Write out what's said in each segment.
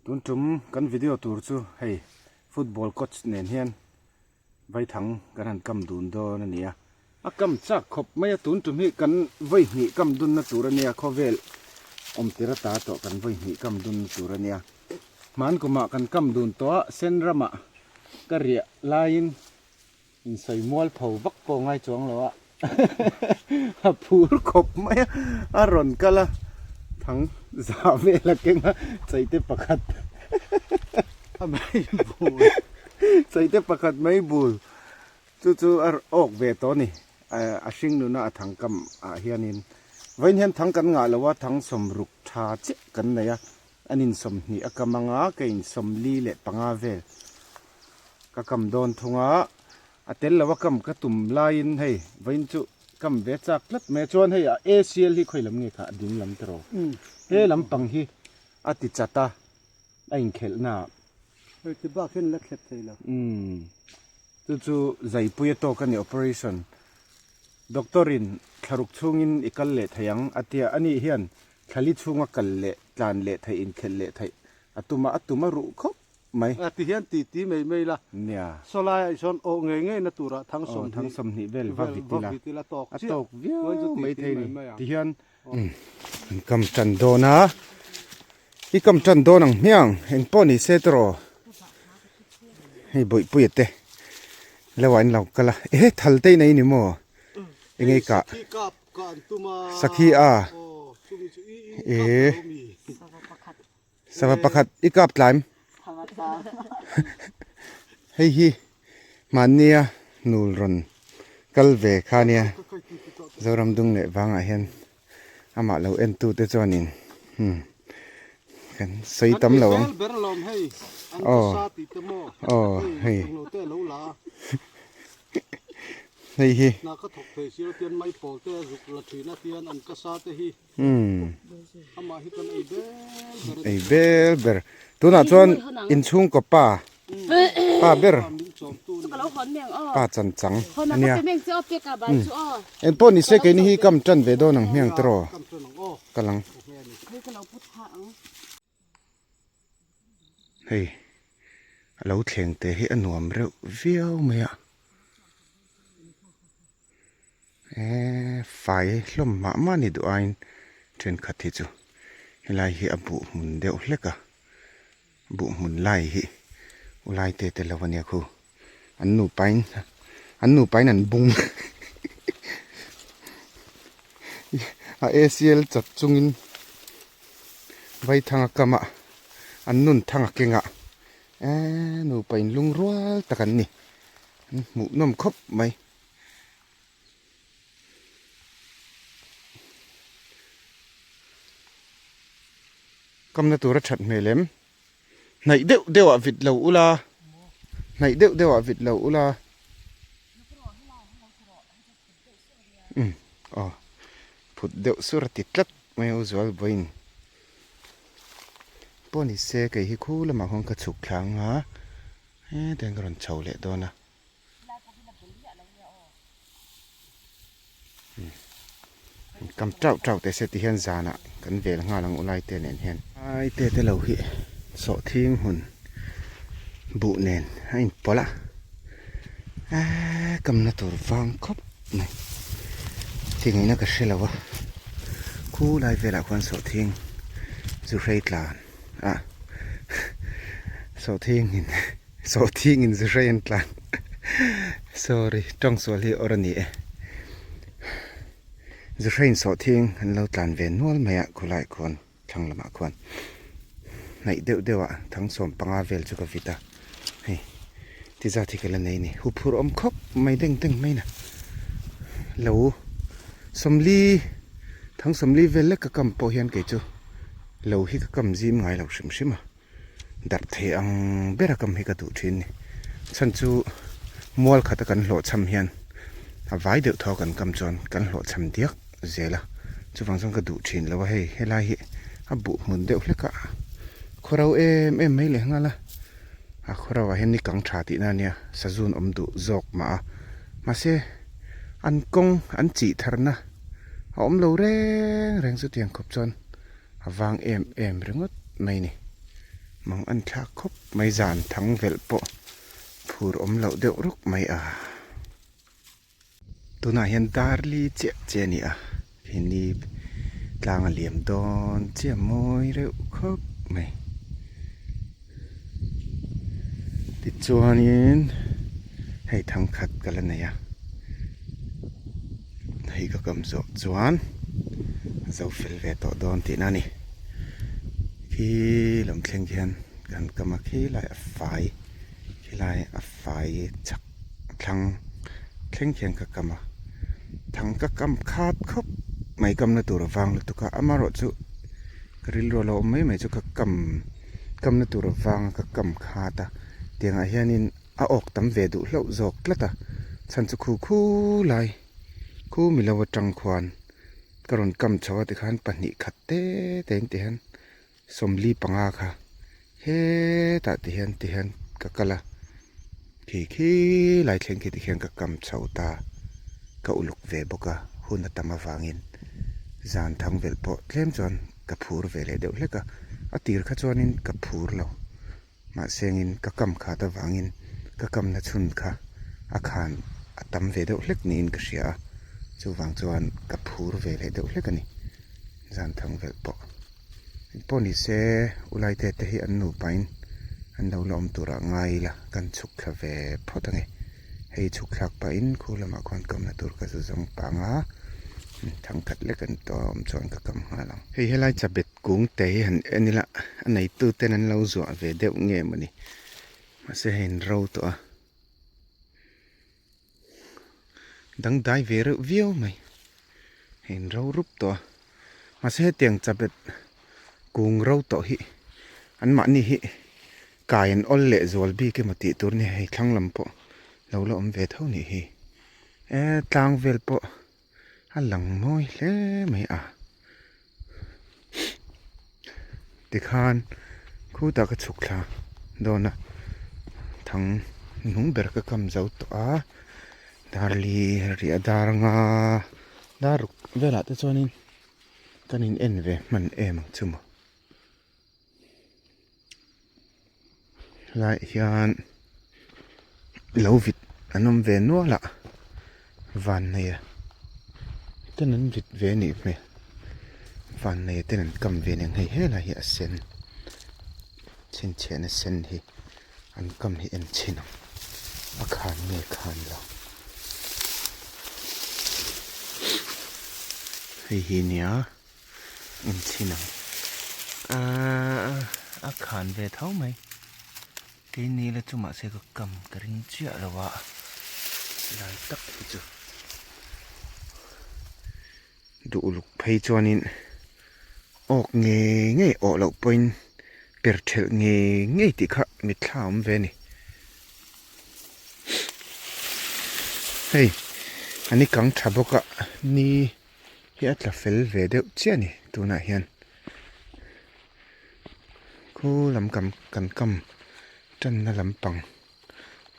Tun tum kan video tur chu hei football coach nen hian vaithang kan han kam dun dawn a ni a. A kam chak khawp mai a, tun tum hi kan vawi hnih kam dunna tur a nia, khawvel awm tir ata tawh kan vawi hnih kam dunna tur a nia. Hman kumah kan kam dun tawh a, sen ramah ka riah laiin Insawi mual pho vak pawh ngai chuang lo a, a phur khawp mai a, a rawn kal a, thang za vel a keng a, chaite pakhat a mai bul, chaite pakhat mai bul chu chu a awk ve tawh a ni, a hring nuna a thang kam ah hianin vawiin hian thang kan ngah lo a, thang sawmruk tha chiah kan nei a, an insawmhnih a kam anga ka insawmli leh panga vel. Ka kam dawn thung a, a tel lo a kam ka tum laiin hei vawiin chu kam ve chak tlat mai a, chuan hei a ACL hi khawi lam nge kha a ding lam te rawh he lampang hi a ti chat a, a inkhelh na ah. Hei ti bak hian la thlep thei lo. Umm chu chu zaipuia tawk a ni operation doctor in thlaruk chhungin i kal leh thei ang a tia, ani hian thlali chhunga kal leh tlan leh theih inkhelh leh theih a tum a, a tum a ruh khawp mai. A ti hian ti ti mai mai la. Nia. Sawlai ah chuan awh ngei ngei na turah thang sawmhnih thang 20 vel va vit ila. Vit ila tawk chiah. A tawk viau mai thei ni. Ti hian an kam tan dawn a. I kam tan dawn ang hmiang eng pawh ni se tawh hei bawihpuia te lo ah an lo kal a. Ehe thal te in ei ni maw? Eng ei kah? Sakhi a. Eh. Sava pakhat i kap tlaim. Hei hi mahnia nul rawn kal ve kha nia Zoram dung leh vangah hian amah lo en tute chuanin hmm kan sawi tam lo ang. Aw aw hei. Hei hi. Umm ei bel ber tunah chuan inchhungkaw pa pa ber pa chan chang ania umm engpawh ni se keini hi kam tan ve dawn ang hmiang tiraw ka lang hei a lo thleng te hi a nuam reuh viau mai a. Eee fai hlawm mah mah ni duh aiin thenkhat hi chu helai hi a buh hmun deuh hlek a buh hmun lai hi ulai te te lo ania khu an nupa in an nupa in an bung a ACL chat chungin vaithanga kamah an nun thanga kengah eee nupa in lungrual tak an ni an hmuh nawm khawp mai. Kamna tura that hmel em? Hnaih deuh deuh ah vit lo ula, hnaih deuh deuh ah vit lo ula. Umm aw phut deuh sur a ti tlat mai a u zual vawiin pawh ni se kei hi khu lamah khuan ka chhuk thla ang a hetiang ka rawn chho leh dawn a. Kam tauh tauh teh se ti hian zanah kan vel nghal ang u lai te nen hian. Ai te te lo hi sawhthing hmun buh nen a inpawlh a eee kamna tur vang khawp mai tingaihna ka hre lo a khulai velah khuan sawhthing zu hrei tlan a sawhthing in. Sawhthing in zu hrei an tlan sorry tawng sual hi awr a ni e zu hrei in sawhthing an lo tlan ve nual mai a khawlai khuan thlang lamah khuan hnaih deuh deuh ah thang 15 vel chu ka vit a hei ti zat hi ka la nei a ni huphurh awm khawp mai deng deng mai na lo 40 thang 40 vel lek ka kam pawh hian kei chu lo hi ka kam zim ngai lo hrim hrim a. Darh thei ang ber a kam hi ka duh thin ni. Chhan chu mual khat a kan hlawh chham hian a vai deuh thaw kan kam chuan kan hlawh chham diak zel a. Chuvang chuan ka duh thin lo a hei helai hi a buh hmun deuh hlek a khaw ro em em mai leh nghal a. A khaw ro ah hian ni kang tha tihna a nia sazun awm duh zawk mah a. Mahse an kawng an chih tharna a awm lo reng reng chutiang khawp chuan. A vang em em ringawt mai ni. Mang an thlak khawp mai zan thang velh pawh phur awm loh deuh ruk mai a. Tunah hian dar li chiah chiah a ni a, he ni tlang a liam dawn chiah mawi reuh khawp mai. Tichuanin hei thang khat ka la nei a, hei ka kam zawh chuan a zo fel ve tawh dawn tihna a ni. Khi lam thleng khian kan kam a khilai a fai khilai a fai chak thlang thleng khian ka kam a thang ka kam khat khawp mai kamna tur a vang lutuk a amaherawhchu ka rilru a lo awm mai mai chu ka kam kamna tur a vang a ka kam khat a tiangah hianin a awk tam ve duh hlauh zawk tlat a chhan chu khu khu lai khu milo atang khuan ka rawn kam chho a tikhan pahnih khat te te in ti hian 45 kha hetah ti hian ti hian ka kal a khi khi lai thleng khi ti khian ka kam chho ta ka uluk ve bawk a hun a tam avangin zan thang velh pawh tlem chuan ka phur ve leh deuh hlek a a tir kha chuanin ka phur lo mahse engin ka kam khat avangin ka kamna chhun kha a khan a tam ve deuh hlek niin ka hria a chuvang chuan ka phur ve leh deuh hlek a ni zan thang velh pawh. Engpawh ni se Ulaite te hi an nupain an lo la awm turah ngai ila kan chhuk thla ve phawt a ni. Hei chhuk thlak pahin khu lamah khuan kamna tur ka zu zawng pang a, thangkhat lek an tawm chuan ka kam nghal ang. Hei helai chabet kung te hi han en ila a neitu ten an lo zuah ve deuh nge mawni mahse hei an ro tawh a. Dangdai ve reuh viau mai hei an ro rup tawh a mahse hetiang chabet kung ro tawh hi an mahni hi kai an awl leh zual bik emaw tih tur a ni hei thlang lam pawh lo la awm ve tho nih hi e tlang vel pawh a lang mawi hle mai a tikhan khutah ka chhuk thla dawn a thang hnung ber ka kam zo tawh a darli riah dar anga dar ruk velah te chuanin kan in en ve hman em ang chu maw helaiah hian lo vit an awm ve nual a vanneia ten an vit ve anih hmel vanneia ten an kam ve aniang hei helai hi a sen chhinchhiahna sen hi an kam hi en chhin ang a khan nge khan lo hei hi nia. Inchhin ang ahh a khan ve tho mai keini la chu mahse ka kam ka ring chiah lo a lai tak hi chu duh uluk phei chuanin awk ngei ngei awh loh pawhin per thelh ngei ngei tih kha mitthla a awm ve a ni. Hei a ni kang tha bawk a ni. Hi a tla fel ve deuh chiah a ni tunah hian khu lam kam kan kam tanna lampang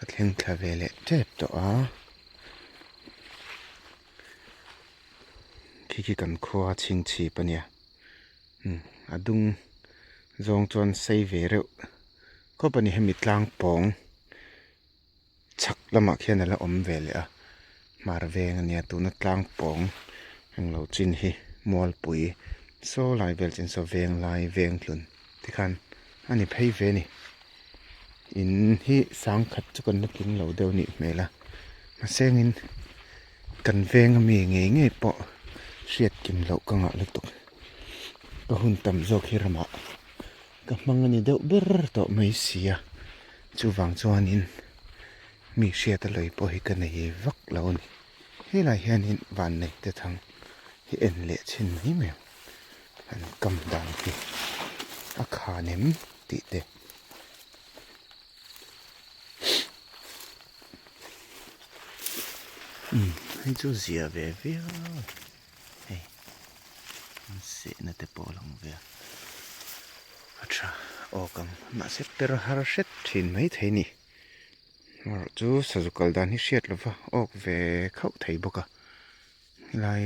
a thleng thla ve leh tep tawh a khi khi kan khua chhingchhip a nia umm a dung zawng chuan sei ve reuh khawp a ni hemi tlang pawng. Chhak lamah khian a la awm ve leh a, hmar veng a nia tuna tlang pawng englo chin hi Mualpui saw lai vel chin saw veng lai veng tlun tikhan a ni phei ve a ni. In hi sangkhat chu kan la tling lo deuh a nih hmel a, mahsengin kan veng ami ngei ngei pawh hriat kim loh ka ngah lutuk ka hun tam zawk hi ramah ka hmang a ni deuh ber tawh mai si a. Chuvang chuanin mi hriata lawi pawh hi ka nei vak lo a ni. Helai hianin vannei te thang hi en leh chhin mai mai ang. An kam dan hi a khan em tih te. Umm hei chu zia ve viau a hei an sehna te pawh a lang ve a a tha awk ang mahse per har hret thin mai thei a ni erawh chu sazu kal dan hi hriat lova awk ve khauh thei bawk a helai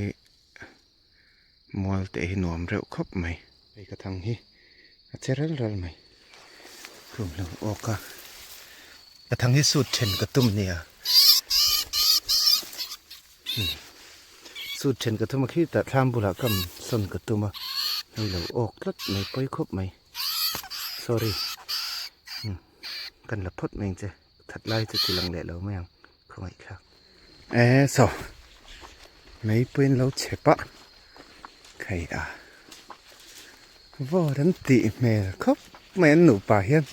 mual te hi nuam reuh khawp mai hei ka thang hi a che rel rel mai. Khum lo awk a, ka thang hi sut then ka tum nia. Sut then ka tum a khitah thlam bulah kam sawn ka tum a, hei lo awk tlat mai pawi khawp mai. Sorry, kan la phawt mai ang che, that lai chu ti lang leh lo mai ang khawngaih thlak. E saw mei pawhin lo chep a khai a vawt an tih hmel khawp mai an nupa hian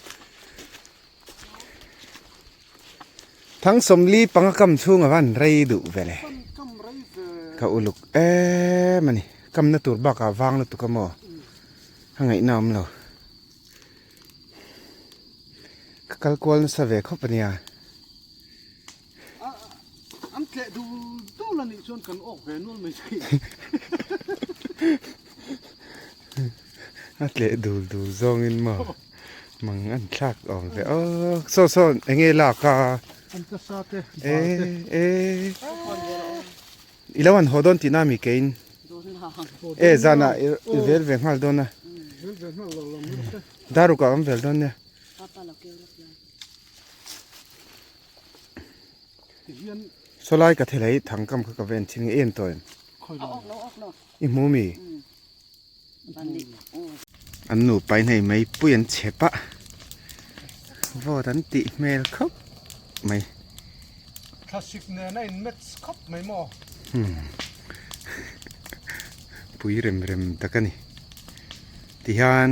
Thangsawmli panga kam chhung a van rei duh ve le ka uluk em a ni kamna tur bakah vang lutuk a maw a ngaihna awm lo ka kal kual nasa ve khawp a nia. An tleh dul dul a nih chuan kan awk ve nual mai thei. A tleh dul dul zawngin maw mang an thlak awm ve aw saw saw eng nge lak a An ka sa te bal te e i lo an haw dawn tihna mi keiin e zanah i vel ve nghal dawn a Vel ve nghal lo lam te Daruk ah awm vel dawn nia. Sawlai ka thil hei thangkam kha ka ven thin nge em tawh em? I hmu mi? An nupa in hei mei pui an chep a, vawt an tih hmel khawp mai. Thlasik nen a in match khawp mai maw? Pui rem rem tak a ni. Tihian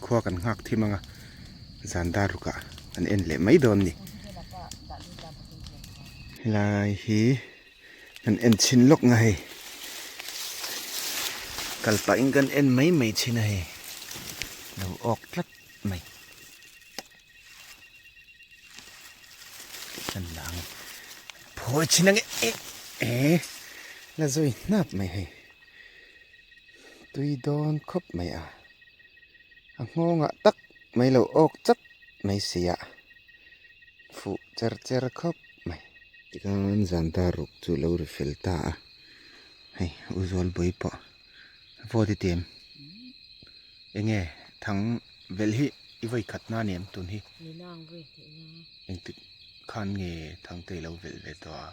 khua kan nghak thim ang a. Zan dar rukah an en leh mai dawn ni. Helai hi kan en chhin lawk nga hei. Kal pahin kan en mai mai chhin a hei. Lo awk tlat mai. Kan la ang e. Phawi chhin ang e. E la zui hnap mai hei. Tui dawn khawp mai a. A nghawngah tak mai lo awk chat mai si a, fuh cher cher khawp mai. Tikhan zan dar ruk chu lo ri fel ta a, hei u Zualbui pawh vote i ti em? Enge thang velh hi i vawi khat na ni em tun hi? Engtik khan nge thang te i lo velh ve tawh a?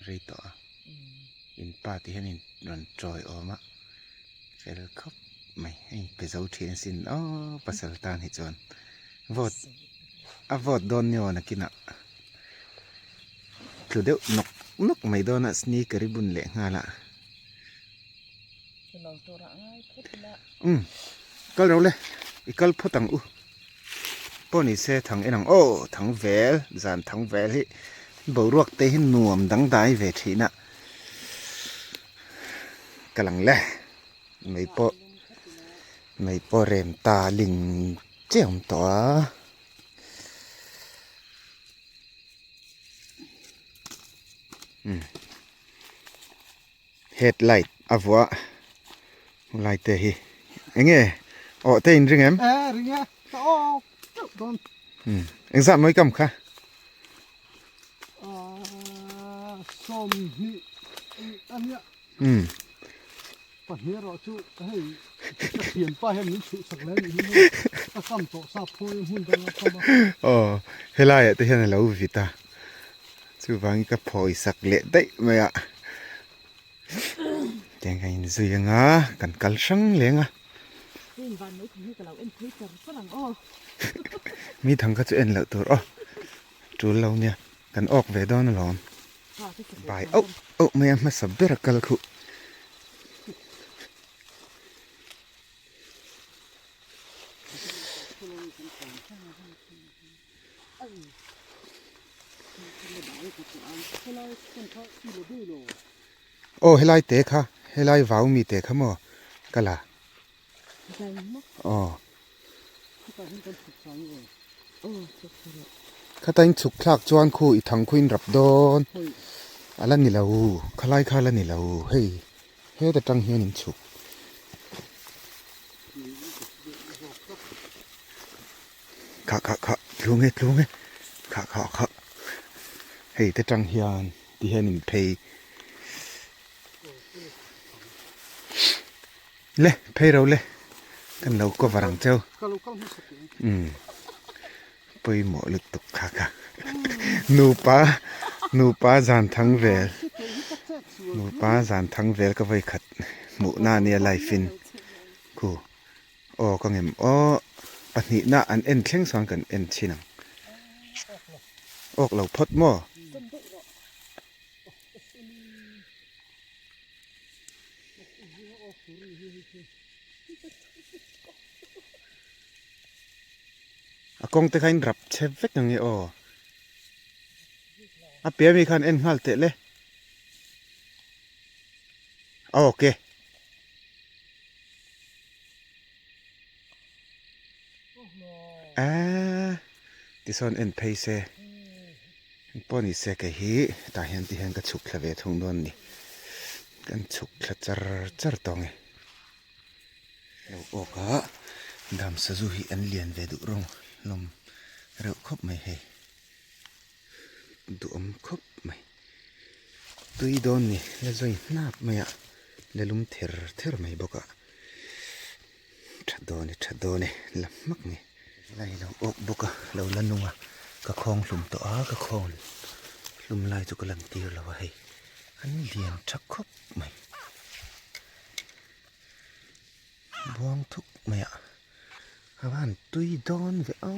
Rei tawh a, in pa ti hian in rawn chawi awm a. Fel khawp mai a inpe zo thin asin aw pasal tan hi chuan vote a vote dawn ni aw nakinah tlu deuh nawk nawk mai dawn a sneaker i bun leh nghal a umm kal ro le i kal phawt ang u pawh ni se thang en ang aw thang vel zan thang vel hi boruak te hi nuam dangdai ve thin a. Ka lang le mei pawh mei pawh rem ta ling chiah awm tawh a umm headlight a vuah lai te hi eng nge awh te in ring em umm engzah mawi kam kha. Sawmhnih a nia. Umm. Pahnih erawh chu hei ka thianpa hian min chhuhsak leh anih hi maw. Ka kam tawh sa phawi hmun dang a kam a. Aw helaiah te hian a lo vit a. Chuvangin ka phawi sak leh daih mai a. Tiang kan inzui anga kan kal hrang leng a. Mi thang kha chu en loh tur aw. Tul lo nia kan awk ve dawn alawm. Bai auh auh mai a hmasa ber a kal khuh. Aw helai te kha helai vau mi te kha maw ka la. Aw. Khata in chhuk thlak chuan khu i thang khu in rap dawn a la ni lo khalai kha a la ni lo hei heta tang hian in chhuk. Kha kha kha tlung e tlung e kha kha kha hei te tang hian ti hian in phei. Le phei ro le. Kan lo cover ang cheu. Umm pawimawh lutuk kha kha. Nupa nupa zan thang vel nupa zan thang vel ka vawi khat hmuh na ania live in khu aw ka ngem aw pahnihna an en thleng chuan kan en thin ang. Awk lo phawt maw? A kawng te kha in rap chhe vek ang e aw. A piah ami khan en nghal teh le. A ok e. Aaa tisawn en phei se engpawh ni se kei hi tah hian ti hian ka chhuk thla ve thung dawn a ni kan chhuk thla char char tawh ang e lo awk a dam sazu hi an lian ve duh rawng hlawm reuh khawp mai hei duhawm khawp mai tui dawn ni la zawi hnap mai a la lum ther ther mai bawk a. Tha dawn e tha dawn e la hmak ni. Helai hi lo awk bawk a lo la nung a ka khawng hlum tawh a ka khawng hlum lai chu ka lan tir lo a hei an lian tha khawp mai buang thuk mai a a van tui dawn ve a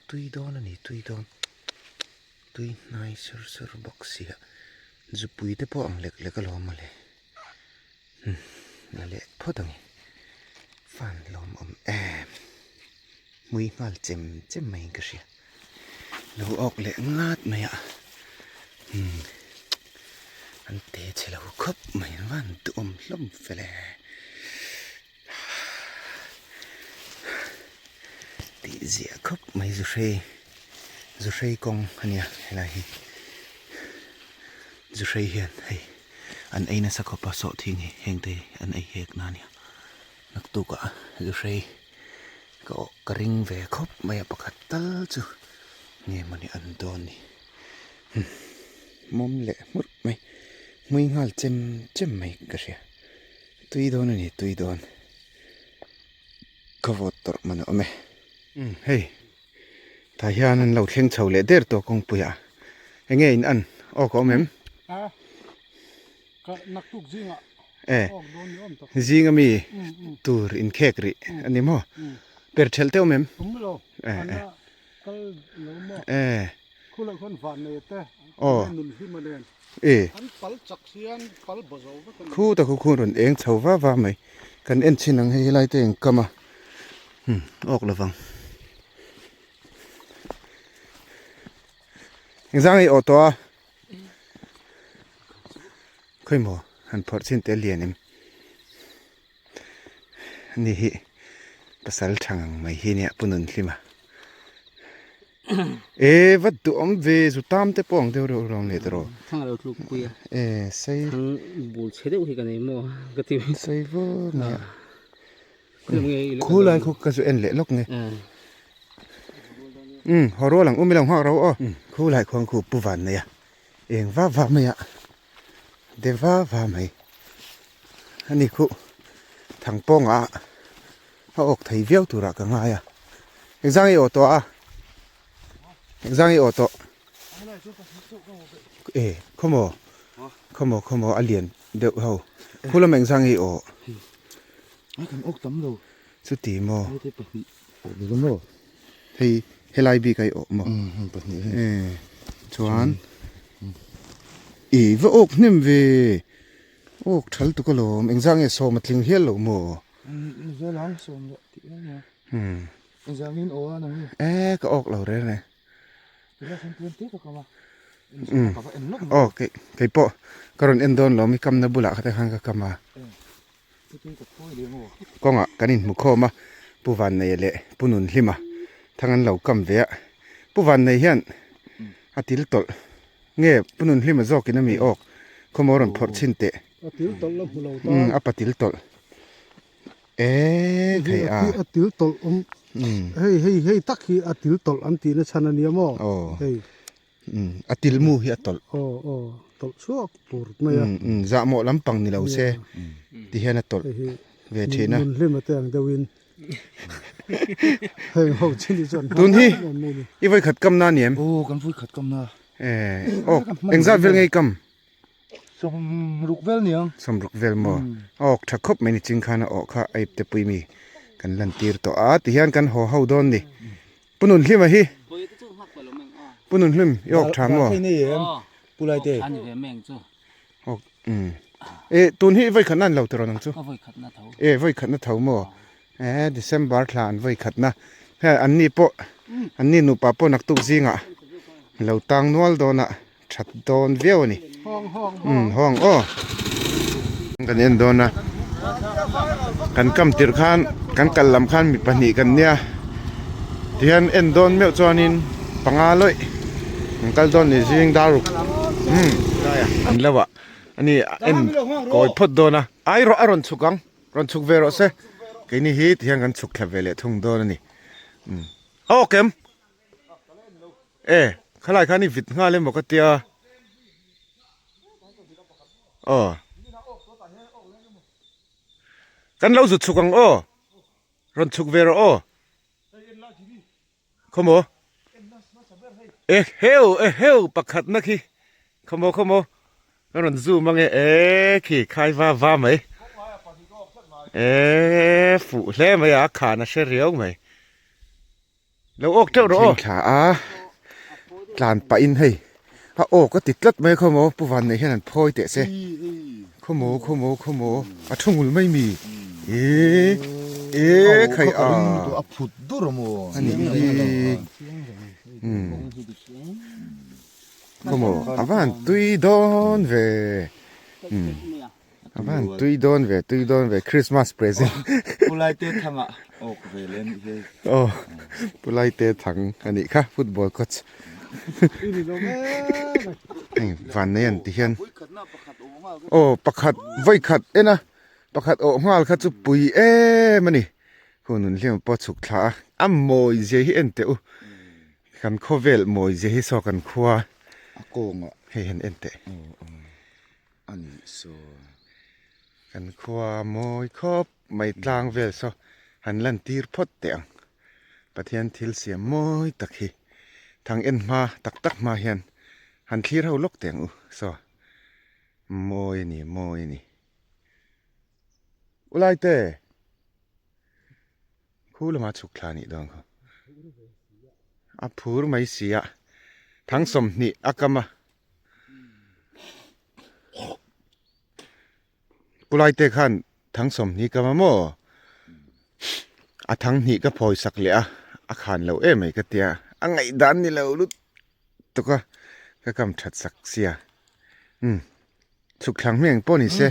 tui dawn a ni tui dawn tui hnai sur sur bawk sia zupui te pawh ang lek lek alawm mawle. La leh phawt ang e. Fan lawmawm em. Hmui nghal chem chem maiin ka hria. Lo awk leh ngat mai a. Umm an te chhe lo khawp mai an van duhawm hlawm fel e. Tih ziah khawp mai zu hrei zu hrei kawng a nia helai hi. Zu hrei hian hei. An ei nasa khawp a sawhthing hi heng te hi an ei hek na ania naktuk ah luhrei ka awh ka ring ve khawp mai a pakhat tal chu nge mawni an dawn ni mawm leh hmurh mai hmui nghal chem chem mai ka hria tui dawn a ni tui dawn ka vawt tawrh man a awm e hei tah hian an lo thleng chho leh der tawh kawngpui ah enge in an aw ka awm em e zing ami tur in khek rih a ni maw per thelh te awm em e e aw e khu ta khu khu rawn eng chho va va mai kan en chhin ang hei helai te engkam a. Hmm, awk lovang. Engzang ei awh tawh a? Khawi maw, han phawrh chin te lian em. Ani hi pasal tha ngang mai hi nia pu nun hlim a. E vat duh awm ve zu tam te pawh ang deuh reuh rawng leh tawh rawh. Thang alo tluk pui a. E sei. Thang bul chhe deuh hi ka nei maw ka ti. Sei vur mai a. Khu lai khu ka chu en leh lawk nge. Umm haw rual ang um ilo nghak ro aw. Khu lai khuang khu pu van nei a eng va va mai a de va va mai ani khu thangpawng ah a awk thei viau turah ka ngai a engzang i awh tawh a engzang i awh tawh e khawmaw khawmaw khawmaw a lian deuh ho khu lam engzang i awh. Ai kan awk tam lo. Chuti maw? Hei helai bik a i awh maw? E chuan i va awk hnem ve awk thal tuk alawm engzah nge sawm a tling hial lo maw? E ka awk lo reng reng. Aw kei pawh ka rawn en dawn lo mi kamna bulah kha te khan ka kam a. Kawngah kan inhmu khawm a, Pu Vanneia leh Pu Nunhlima thang an lo kam ve a. Pu Vannei hian a til tawlh nge Pu Nunhlima zawkin a mi awk khawmaw rawn phawrh chhin teh. A til tawlh la hmu lo ta. A patil tawlh e thei a. A til tawlh awm hei hei hei tak hi a til tawlh an tihna chhan a nia maw hei. A tilmu hi a tawlh. Aw aw tawlh chhuak tur mai a. Zahmawh lampang ni lo se ti hian a tawlh ve thin a. Nunhlima te ang deuhin. Heng ho chin hi chuan Tun hi i vawi khat kam na ni em? Aw kan vawi khat kam na. Eh aw engzat vel nge i kam? Sawmruk vel niang. Sawmruk vel maw? A awk tha khawp mai ni ching khan a awh kha a ip te pui mi kan lan tir tawh a tihian kan haw ho dawn ni. Pu Nunhlima hi Pu Nunhlim i awk tha maw? Awk umm e tun hi vawi khatna an lo tirawn ang chu. E vawi khatna tho maw? E December thla an vawi khatna hei an ni pawh an ni nupa pawh naktuk zingah lo tang nual dawn a. That dawn viau a ni. Umm hawng aw. Kan en dawn a. Kan kam tirh khan kan kal lam khan mi pahnih kan nia. Tihian en dawn meuh chuanin panga lawih kan kal dawn ni zing dar ruk. Umm an lo ah ani en kawi phawt dawn a. Ai rawh a rawn chhuk ang. Rawn chhuk ve rawh se. Keini hi tihian kan chhuk thla ve leh thung dawn a ni. Umm aw kem. E khalai khan i vit nghal emaw ka tia aw kan lo zut chhuk ang aw rawn chhuk ve rawh aw khawmaw e heu e heu pakhat na khi khawmaw khawmaw ka rawn zoom ange e khi khai va va mai e fuh hle mai a khan a hre riau mai. Lo awk teuh rawh aw. Thla a tlan pah in hei a awk a ti tlat mai khaw maw Pu Van nei hian an phawi teh se khaw maw khaw maw khaw maw a thu ngul mai mi e e khai a a phut dur a maw a nih hi umm khaw maw a van tui dawn ve umm. A van tui dawn ve tui dawn ve Christmas present. Pu Laite thanga awk ve leh anih hi. Aw Pu Laite thang anih kha football coach. Hei van nei an ti hian aw pakhat vawi khat en a pakhat awh nghal kha chu pui em a ni. Khu nun hliam pawh chhuk thla a a mawi zia hi en teh u. Kan khawvel mawi zia hi saw kan khua a kawngah hei han en teh. A nih saw. Kan khua mawi khawp mai tlang vel saw han lan tir phawt teh ang. Pathian thil siam mawi tak hi thang en hma tak tak hma hian han thlir ho lawk teh ang u saw. Mawi a ni mawi a ni. Ulaite! Khu lama chhuk thla anih dawn kha. A phur mai si a, thang 20 a kam a. Pulai te khan thang 20 kam a maw? A thang hnih ka phawi sak leh a, a khan lo em mai ka tia. A ngaihdan ni lo lut tuk a, ka kam that sak sia. Umm, chhuk thlang hming pawh ni se.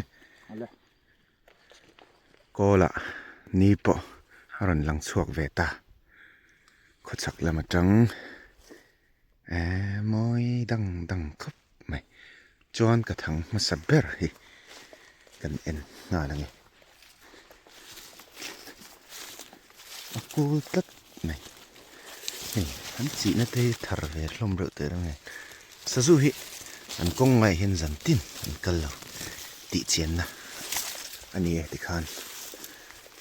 Kawlah ni pawh a rawn lang chhuak ve ta. Khawchhak lam atang eee mawi dang dang khawp mai. Chuan ka thang hmasa ber hi kan en nghal ang e. A kul tlat mai. Hei an chihna te hi thar ve hlawm reuh teh reng e. Sazu hi an kawng ngaiah hian zan tin an kal lo tih chianna a ni e tikhan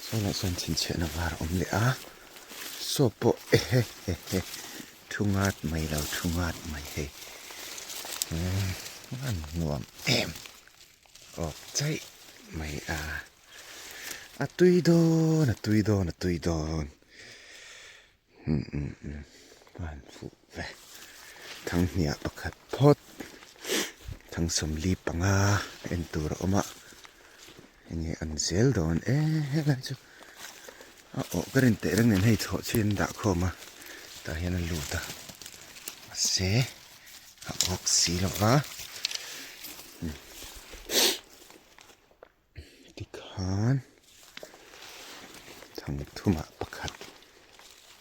saw lah sawn chhinchhiahna var a awm leh a saw pawh ehe he he thu ngat mai lo thu ngat mai hei umm a nuam em awk chaih mai a a tui dawn a tui dawn a tui dawn. Umm umm umm van fuh ve Thanghniah pakhat phawt thang 45 en tur a awm a enge an zel dawn e helai chu a awh ka rin teh reng nen hei chhawh chhin an dah khawm a tah hian a lut a mahse a awk si lo va Tikhan thang thumah pakhat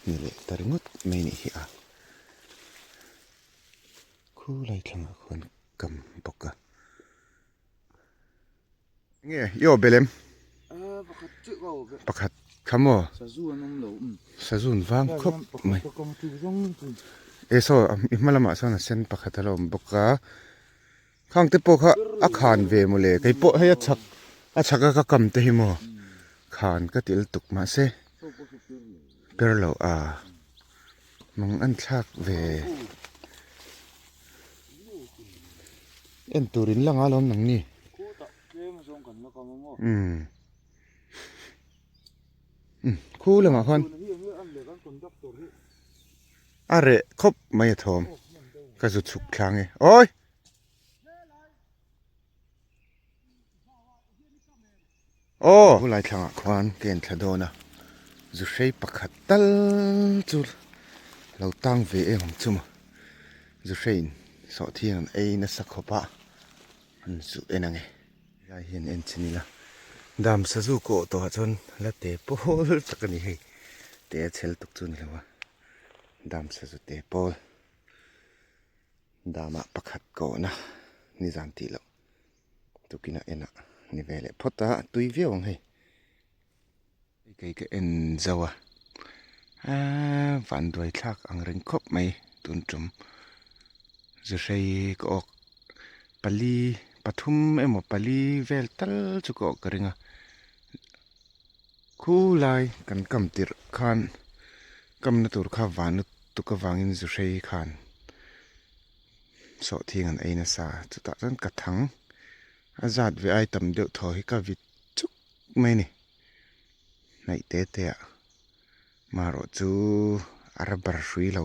ni leh ta ringawt mai anih hi a. Khulai thlangah khuan kam bawk a. Nge i aw belem? Pakhat chiah ka aw bel. Pakhat kha maw? Sazu an awm lo. Sazu an vang khawp mai. E saw i hma lamah sawn a sen pakhat a lo awm bawk a. Khang te pawh kha a khan ve maw le kei pawh hei a chhak a chhak a ka kam te hi maw khan ka til tuk mahse. Per lo a mang an thlak ve en tur in la nga lawm nang ni umm khu lamah khuan a reh khawp mai a thawm ka zu chhuk thlang e awi. Aw! Bulai thlangah khuan ka en thla dawn a, zu hrei pakhat tal chu lo tang ve em ang chu maw. Zu hreiin sawhthiang an ei nasa khawp a, an zu en ang e. Helai hian en chin ila, dam sazu kawh tawhah chuan la te pawl tak a ni hei, te a chhel tuk chu a ni lo a, dam sazu te pawl, damah pakhat kawhna nizan tih loh. Tukin a en ah ni ve leh phawt a, a tui viau ang hei. Hei kei ka en zo a, aaa van duai thlak ang reng khawp mai tun tum zuhrei ka awk pali pathum emaw pali vel tal chu ka awk ka ring a, khulai kan kam tirh khan kamna tur kha van lutuk avangin zuhrei khan. Sawhthing an ei nasa a chutah chuan ka thang a zat ve ai tam deuh thaw hi ka vit chuk mai a ni hnaih te te ah marawh chu a rubber hrui lo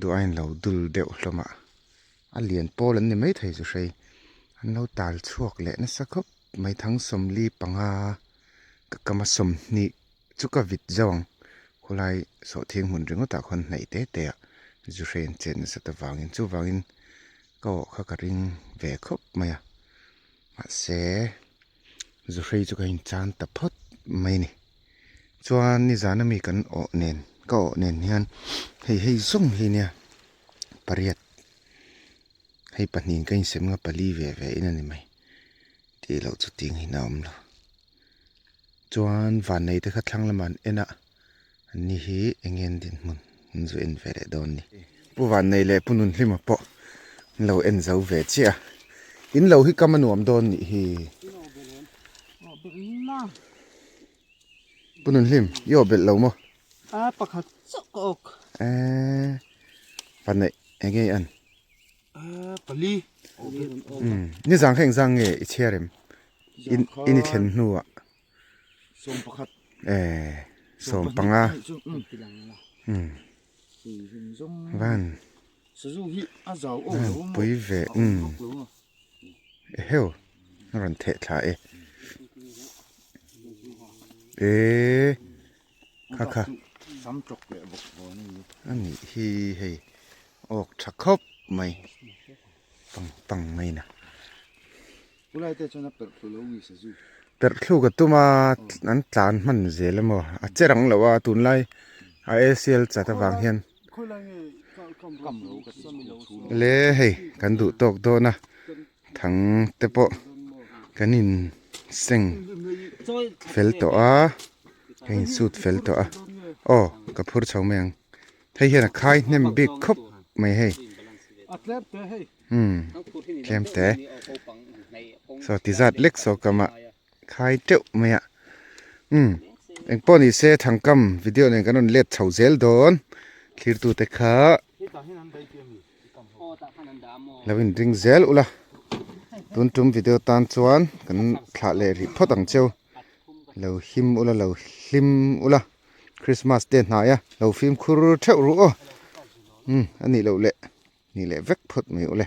duh aiin lo dul deuh hlawm a a lian pawl an ni maithei chu hrei an lo tal chhuak leh nasa khawp mai thang sawmli panga ka kama sawmhnih. Chu ka vit zauh ang, khawlai sawhthing hmun ringawtah khuan hnaih te te ah zu hren chet nasat avangin chuvangin ka awh kha ka ring ve khawp mai a, mahse zu hrei chu ka inchan ta phawt mai a ni. Chuan nizan ami kan awh nen ka awh nen hian hei hei zawng hi nia pariat hei pahnihin ka insem nga pali ve ve in a ni mai tih loh chu ting hi a awm lo. Chuan vannei te kha thlang lamah an en a, an ni hi eng nge an dinhmun an zu en ve leh dawn ni. Pu Vannei leh Pu Nunhlima pawh an lo en zo ve chiah a, in lo hi kam a nuam dawn nih hi. Pu Nunhlim, i awh belh lo maw? A pakhat chauh ka awk. Eee, Vannei eng nge i an? Pali. Ni zang kha engzang nge i chhiar em? In in i thlen hnuah. Sawm pakhat. Eh, sawm panga. Van. Sazu hi a zau o lo maw? Pui ve. Eheu, a rawn theh thla e. Eh. Kha kha. Sam tawk leh bawk vawn a ni. A nih hi hei awk tha khawp mai pang pang mai na. Khulai te chuan a perh thlu lo nge sazu. Perh thlu ka tum a an tlan hman zel emaw a che rang lo a tunlai a ACL chat avang hian. Le hei kan duh tawk dawn a thang te pawh kan in seng fel tawh a ka in sut fel tawh a aw ka phur chho mai ang hei hian a khai hnem bik khawp mai hei umm tlem te saw ti zat lek saw ka mah khai teuh mai a umm engpawh ni se thangkam video nen kan rawn let chho zel dawn thlirtu te kha. Lo inring zel ula tun tum video tan chuan kan thlah leh rih phawt ang cheu lo him ula lo hlim ula Christmas te hnaia lo fimkhur theuh ruh aw umm a nih loh leh nih leh vek phawt mai ule.